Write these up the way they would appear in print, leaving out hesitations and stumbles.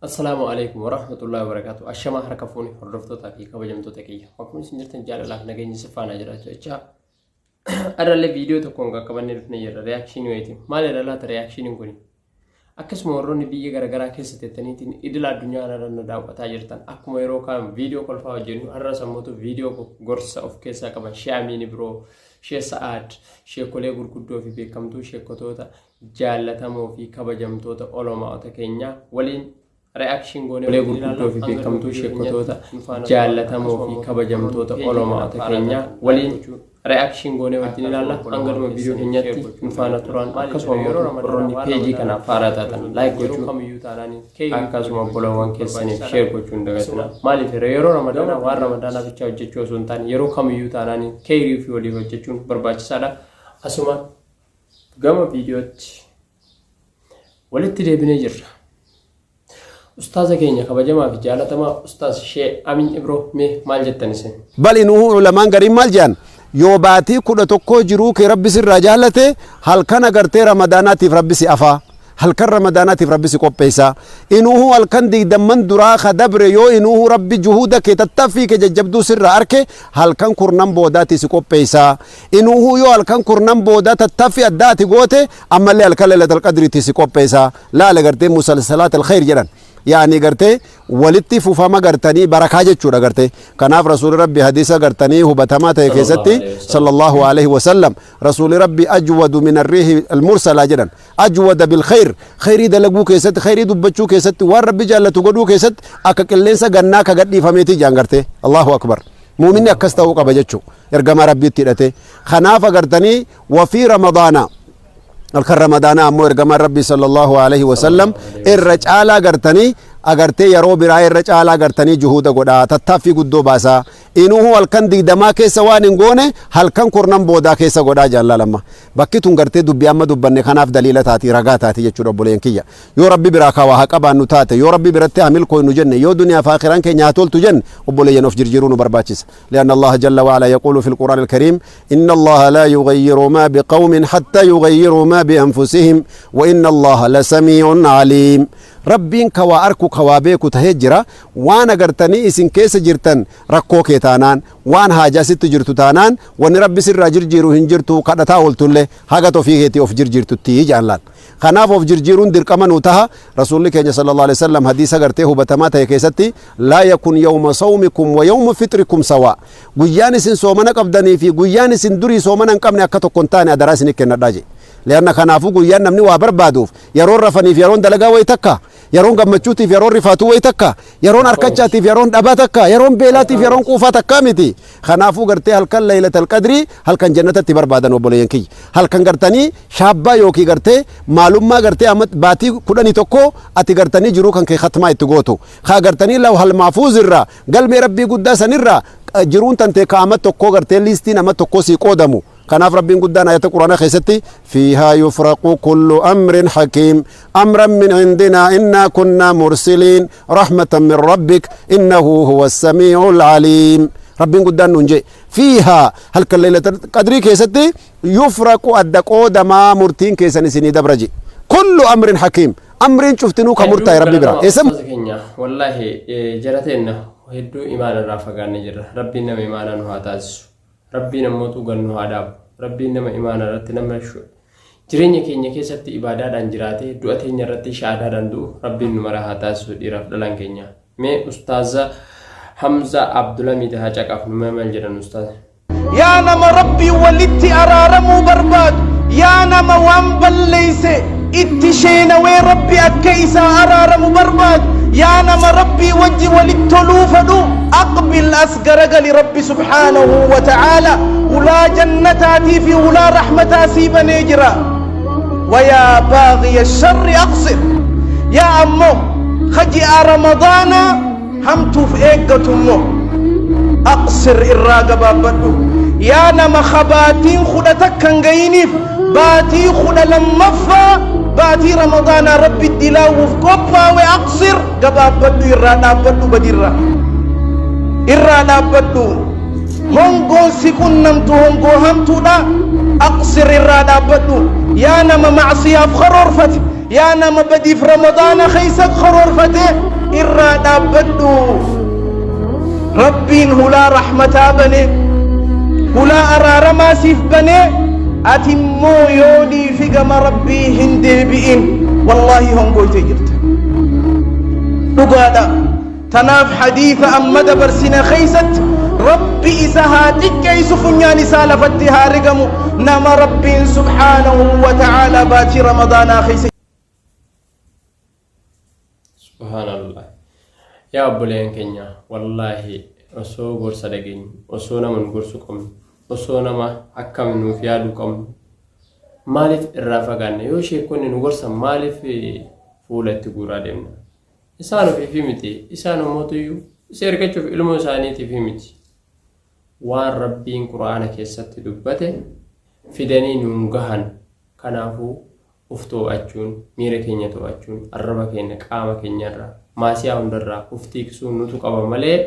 Assalaamu alaikum warahmatullahi wabarakatuh. Ashamaa harka fuuni hordoftootaa fi kabajamtoota kiyya. Akkuma isin jirtan jaalalaaf nageenyi si faana jiraachuu jechaa. Arrallee viidiyoo tokkoon qaqqabannee dhufnee jirra. Reakshinii wayiiti. Maalidha laata reaakshiniin kuni? Akkasuma warroonni biyya garaagaraa keessa teettaniitiin idila addunyaa kanarra nu daawwataa jirtan akkuma yeroo kaan viidiyoo kolfaa hojjennu har'a sammuutu viidiyoo gorsa of keessaa qaban Shee Amiin Ibroo, Shee Sa'aad, sheekolee gurguddoo fi beekamtuu sheekotoota jaallatamoo fi kabajamtoota olamaa'ota keenyaa waliin reaction goonee gurguddoo fi beekamtuu sheekotoota jaallatamoo fi kabajamtoota olamaa'ota keenyaa waliin reaction goonee wajjin ilaalla. Hanga dhuma viidiyoo keenyatti nu faana turan. Akkasuma immoo warroonni peejii kanaaf haaraa taatan like gochuu, akkasuma obboloowwan keessaniif share gochuu hin dagatinaa. Maaliif yeroo Ramadaanaa waan Ramadaanaa bichaa hojjechuu osoo hin taane yeroo kamiyyuu taanaan keeyrii fi waliif hojjechuun barbaachisaadha. Asuma gama viidiyootti walitti deebinee jirra. Ustaaza keenya kabajamaa fi jaalatamaa Ustaaz Shee Amin Ibroo, mee maal jettan isin? Bal inuhu ulamaan gariin maal jedhan? Yoo baatii 11 jiruu kee Rabbi sirraa jaallate, halkan agartee Ramadaanaatiif Rabbi si afaa, halkan Ramadaanaatiif Rabbi si qopheessa. Inuhu halkan 20n duraa ka dabre yoo inuhu Rabbi juhuuda kee, tattaaffii kee jajjabduu sirraa arke, halkan 10n boodaatii si qopheessa. Inuhu yoo halkan 10n boodaa tattaaffii addaa ati goote, ammallee halkan Laylatal Qadriitii si qopheessa. Laala gartee, musalsalaat alkhayr jedhan, yaani gartee walitti fufama gartanii barakaa jechuudha gartee. Kanaaf Rasuuli Rabbi hadiisa gartanii hubatamaa ta'e keessatti, sallallahu alaihi wasallam, Rasuuli Rabbi ajwadu min arriihi almursalaa jedhan, ajwada bilkhayr, khayrii dalaguu keessatti, khayrii dubbachuu keessatti, waan Rabbi jaallatu godhuu keessatti akka qilleensa gannaa ka gadhiifameeti jedhan gartee. Allahu akbar! Muuminni akkas ta'uu qaba jechuu, ergamaa Rabbiitti hidhate. Kanaaf agartanii, wafii Ramadaanaa, halkan Ramadaanaa ammoo ergamaan Rabbii sallallahu alaihi wasallam irra caalaa gartanii agartee yeroo biraa irra caalaa gartanii juhuuda godhaa, tattaaffii guddoo baasaa. Inuhu halkan 20 keessa waan hin goone halkan 10n boodaa keessa godhaa jaallalama. Bakki tun gartee dubbii amma dubbanne kanaaf daliila taati, ragaa taati jechuudha. Obboleeyyan kiyya, yoo Rabbi biraa kaa waa haa qabaannu taate, yoo Rabbi biratti haa milkooynu jenne, yoo duniyaa fi akiraan keenya haa toltu jenne, obboleeyyan, of jirjiiruu nu barbaachisa. لأن الله جل وعلا يقول في القرآن الكريم: إن الله لا يغير ما بقوم حتى يغيروا ما بأنفسهم وإن الله لسميع عليم. Rabbiin ka waa arku, ka waa beeku tahee jira. Waan agartanii isin keessa jirtan rakkoo kee taanaan, waan haajaa sitti jirtu taanaan, wanni Rabbi sirraa jirjiiru hin jirtu kadhataa ooltullee haga ofii keetii of jirjiirtutti jaallaan. Kanaaf of jirjiiruun dirqama nu taha. Rasuulli keenya sallallahu alaihi wasallam hadiisa gartee hubatamaa ta'e keessatti: لا يكن يوم صومكم ويوم فطركم سواء. Guyyaan isin soomana qabdanii fi guyyaan isin durii soomana hin qabne akka tokko hin taane adaraa isin kennadhaa je. Lianna kanaafuu guyyaan namni waa barbaaduuf, yeroon rafaniif yeroon dalagaa wayi takka, yeroon gammachuutiif yeroon rifaatuu wayi takka, yeroon harkachaatiif yeroon dhabaa takka, yeroon beelaatiif yeroon quufaa takkaa miti. Kanaafuu gartee halkan Laylatal Qadrii halkan jannatatti barbaadan, obboleeyyan kiyya. Halkan gartanii shaabbaa yookiin gartee maalummaa gartee amma baatii 11 ati gartanii jiruu kan kee khatmaa itti gootu kaa gartanii lawhal maafuuz irraa, galmee Rabbii guddaa sanirraa jiruun tantee ka ama tokkoo gartee liistiin ama tokkoo sii qoodamu. Kanaaf Rabbiin guddaan ayata Quraanaa keessatti: فيها يفرق كل أمر حكيم أمرا من عندنا إنا كنا مرسلين رحمة من ربك إنه هو السميع العليم. Rabbiin guddaan nuun jee: فيها, halkan Laylatal Qadrii keessatti, يفرق, adda qoodamaa, murtiin keessan isinii dabra je, كل أمر حكيم, amriin cuftinuu ka murtaa'e Rabbi bira eessa. Ustaaza keenya, wallaahi jara teenna hedduu imaana irraa fagaannee jirra. Rabbiin nama imaanaa nu haa taasisu. Rabbiin ammoo dhugan nu haa dhaabu. Rabbiin nama imaana irratti, nama jireenya keenya keessatti ibaadaadhaan jiraatee du'a teenya irratti shahaadaadhaan du'u Rabbiin nu mara haa taasisu, dhiiraaf dhalaan keenya. Mee Ustaaza Hamza Abdulhamid haa caqafnu. Mee maal jedhan ustaaza? Yaa nama Rabbii walitti araaramuu barbaadu, yaa nama waan balleeyse itti sheenawee Rabbi akka isaa araaramu barbaadu, yaa nama Rabbii wajji walitti toluu fedhu, أقبل, as garagali. Rabbi subhaanahu wa ta'aala hulaa jannataatii fi hulaa rahmataa sii banee jira. ويا باغي الشر أقصر. Yaa ammoo ka ji'a Ramadaana hamtuuf eeggatu immoo, أقصر, irraa gabaabbadhu. Yaa nama kabaatiin 11 hin gayiniif baatii 12ffaa, baatii Ramadaanaa Rabbi dilaawuuf qophaawe, أقصر, gabaabbadhu, irraa dhaabbadhu, badirra irraa dhaabbadhu. Hongoon si qunnamtu hongoo hamtuudha. أقصر, irraa dhaabbadhu. Yaa nama macsiyaaf karoorfate, yaa nama badiif Ramadaana keessa karoorfate, Irraa dhaabbadhu. Rabbiin hulaa rahmataa bane, hulaa araaramaa siif bane, ati immoo yoonii fi gama Rabbii hin deebi'in, wallaahi hongoytee jirta. Dhugaadha. Tanaaf hadiisa amma dabarsine keeysatti, Rabbi isa haa xiqqeeysu, funyaan isaa lafatti haa rigamu, nama Rabbiin subhaanahu wa ta'aalaa baatii Ramadaanaa keessa Subhaanallah. Yaa obboleeyyan keenya, wallaahi osoo gorsa dhageenyu, osoo nama nu gorsu qabnu, osoo nama akkam nuuf yaaduu qabnu, maaliif irraa fagaanna? Yoo sheekonni nu gorsan maaliif fuula itti guuraa deemna? Isaan ofiifi miti, isaan ummatuyyuu isa ergachuuf ilmoo isaaniitiifi miti. Waan Rabbiin Qur'aana keessatti dubbate fidanii nuun gahan. Kanaafuu uf too'achuun, miira keenya too'achuun, arraba keenya, qaama keenyarraa, maasiyaa hundarraa uf tiiksuun nutu qaba malee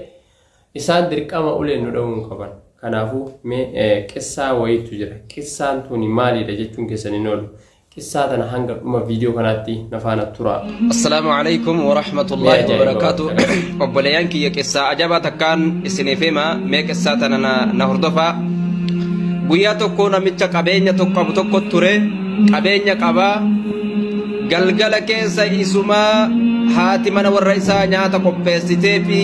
isaan dirqama uleen nu dha'uu hin qaban. Kanaafuu mee qissaa wayiitu jira. Qissaan tuni maalidha jechuun keessan hin oolu. Qissaa tana hanga dhuma viidiyoo kanaatti na faana turaa. Assalaamu alaikum wa rahmatullahi Mee wa ajaa'iba barakaatu. bakka. Obboleeyyan kiyya, qissaa ajabaa takkaan isiniif hima. Mee qissaa tana na hordofaa. Guyyaa tokko namicha qabeenya tokko qabu tokko ture. Qabeenya qabaa. Galgala keessa isumaa haati mana warra isaa nyaata qopheessitee fi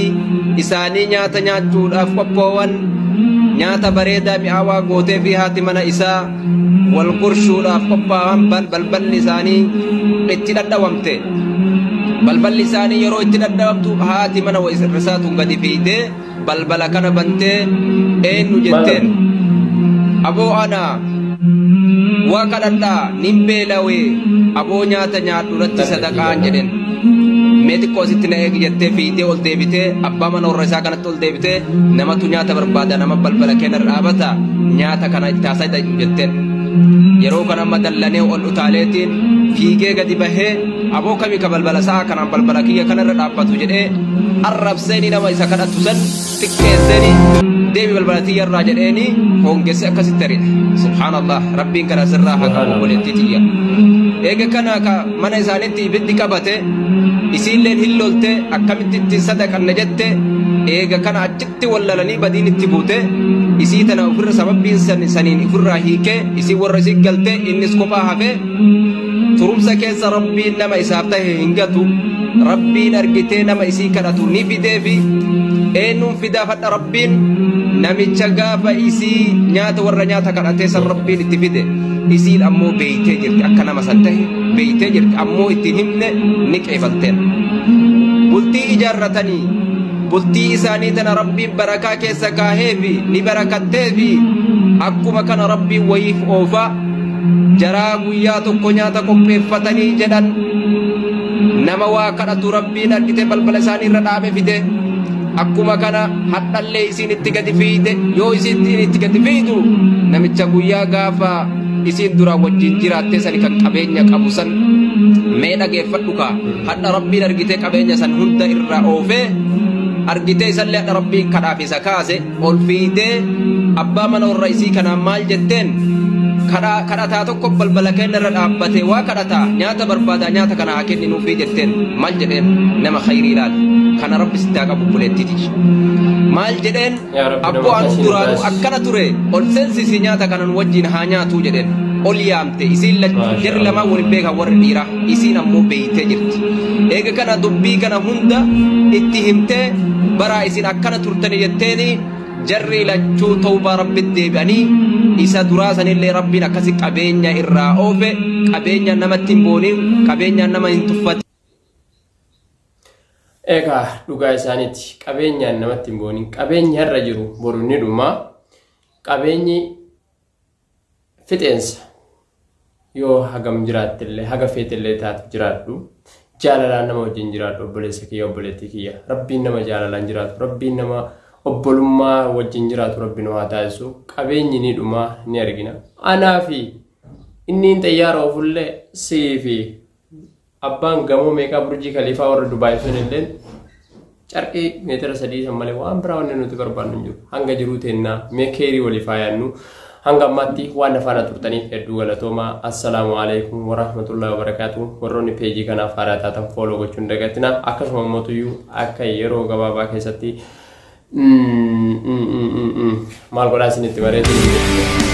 isaanii nyaata nyaachuudhaaf qophoowan, nyaata bareedaa mi'aawaa gootee fi haati mana isaa wal gurshuudhaaf qophaawan, balballi isaanii itti dhadhawamte. Balballi isaanii yeroo itti dhadhawamtu, haati mana isaa tun gadi fiigdee balbala kana bantee, "Eenyu?" jetteen. "Aboo, ana, waa kadhadhaa, nin beelawee, aboo nyaata nyaadhu natti sadaqaan," jedheen. "Mee xiqqoo asitti na eegi," jettee fiigdee ol deebitee abbaa mana warra isaa kanatti ol deebitee, "Namatu nyaata barbaada, nama balbala keenya dhaabata, nyaata kana itti haasa'e," jetteen. Yeroo kana amma dallanee ol utaaleetiin fiigee gadi bahee, "Aboo, kami ka balbala sa'a kanaan balbala kiyya kanarra dhaabbatu?" jedhee arrabseeni, nama isa kadhatu san xiqqeesseeni, "Deemi balbala tiyya irraa," jedheeni hongesse, akkasitti ari'e. Subhaanallah, Rabbiin kana sirraa haa qabu, obboleettii tiyya. Eega kana ka mana isaaniitti ibiddi qabate, isiilleen hin lolte, akkamitti ittiin sadaqanne jette. Eega kana achitti wallalanii badiin itti buute. Isii tana ofirra sababbiin saniin ofirraa hiikee, isii warra isii galte, innis kophaa hafe. Turumsa keessa Rabbiin nama isaaf tahe hin gatu. Rabbiin argitee nama isii kadhatu ni fideefi. Eenyuun fidaafadha? Rabbiin namicha gaafa isii nyaata warra nyaata kadhatee san Rabbiin itti fide. Isiin ammoo beeytee jirti, akka nama san tahe beeytee jirti, ammoo ittiin himne, ni qeebalteen. Bultii ijaarratanii, bultii isaanii tana Rabbiin barakaa keessa kaaheefi, ni barakatteefi. Akkuma kana Rabbiin wayiif oofa jaraa. Guyyaa tokko nyaata qopheeffatanii jedhan, nama waa kadhatu Rabbiin argite balbala isaanii irra dhaabe fide. Akkuma kana hadhallee isiin itti gadi fiide. Yoo isiin itti gadi fiidu, namicha guyyaa gaafa isiin duraan wajjin jiraattee sani kan qabeenya qabu san. Mee dhageeffadhu kaa, hadha Rabbiin argitee qabeenya san hunda irraa oofee argitee, isallee hadha Rabbiin kadhaaf isa kaase. Ol fiidee abbaa mana warra isii kanaan maal jetteen? "Kadhaa kadhataa tokko balbala keenya irra dhaabbatee waa kadhataa, nyaata barbaadaa, nyaata kana haa kenninuufii," jetteen. Maal jedheen? Nama khayrii ilaali kana, Rabbi sitti haa qabu, obboleettiiti. Maal jedheen? Yaa Rabbi, "Abboo, nama anu akkasii nu duraanuu taasisi. akkana ture, ol seensisi, nyaata kanan wajjin haa nyaatuu," jedheen. Ol yaamte isiin lachuu. Maasha Jarri Allah. lamaan waliin beekan, warri dhiiraa, isiin ammoo beeytee jirti. Eega kana dubbii kana hunda itti himtee, "Baraa isin akkana turtani," jetteeni. Jarri lachuu tawbaa Rabbitti deebi'anii, isa duraa sanillee Rabbiin akkasi qabeenya irraa oofe. Qabeenyaan namatti hin boonin, qabeenyaan nama hin tuffatin. Egaa dhugaa isaaniiti. Qabeenyaan namatti hin boonin. Qabeenyi har'a jiru boru ni dhuma. Qabeenyi fixeensa. Yoo hagam jiraattillee, haga feetillee taatu jiraadhu. Jaalalaan nama wajjin jiraadhu, obboleessa kiyya, obboleettii kiyya. Rabbiin nama jaalalaan jiraatu, Rabbiin nama obbolummaa wajjin jiraatu Rabbi nu haa taasisu. Qabeenyi ni dhuma, ni argina. Anaa fi inni xayyaara oofullee, sii fi abbaan gamoo meeqaa Burjii Kaliifaa warra Dubaay sun illeen carqii meetira 3 san malee waan biraa wanni nuti barbaannu hin jiru. Hanga jiruu teennaa mee keerii waliif haa yaadnu. Hanga ammaatti waan na faana turtaniif hedduu galatoomaa. Assalaamu alaikum warahmatullahi wabarakaatu. Warroonni peejii kanaaf haaraa taatan follow gochuun hin dagatinaa. Akkasuma immoo akka yeroo gabaabaa keessatti maal godhaa isinitti bareedu.